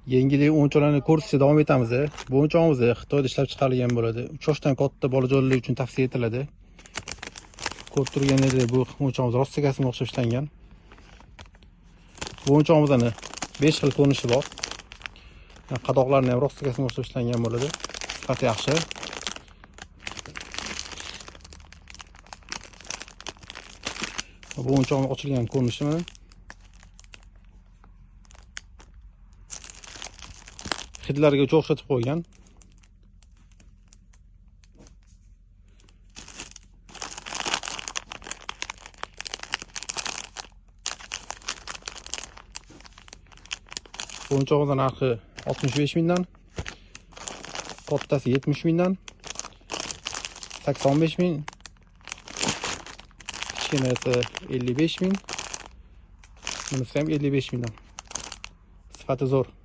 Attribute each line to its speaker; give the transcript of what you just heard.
Speaker 1: Yengillik o'yinchoqlarni ko'rsatishda davom etamiz. Bu o'yinchog'imiz Xitoyda ishlab chiqarilgan bo'ladi. 3 yoshdan katta bolajonlar uchun tavsiya etiladi. Ko'rib turganingizdek bu o'yinchog'imiz rostakasiga o'xshab ishlangan. Bu o'yinchog'imizning 5 xil ko'rinishi bor. Qadoqlarini ham rostakasiga o'xshab ishlangan bo'ladi. Sifati yaxshi. Bu o'yinchoqning ochilgan ko'rinishi mana. Hidlarga o'xshatib qo'ygan. O'yinchog'imizning narxi 65 mingdan, kattasi 70 mingdan, 85 ming, kichkinasi 55 ming, bunisi ham 55 mingdan. Sifati zo'r.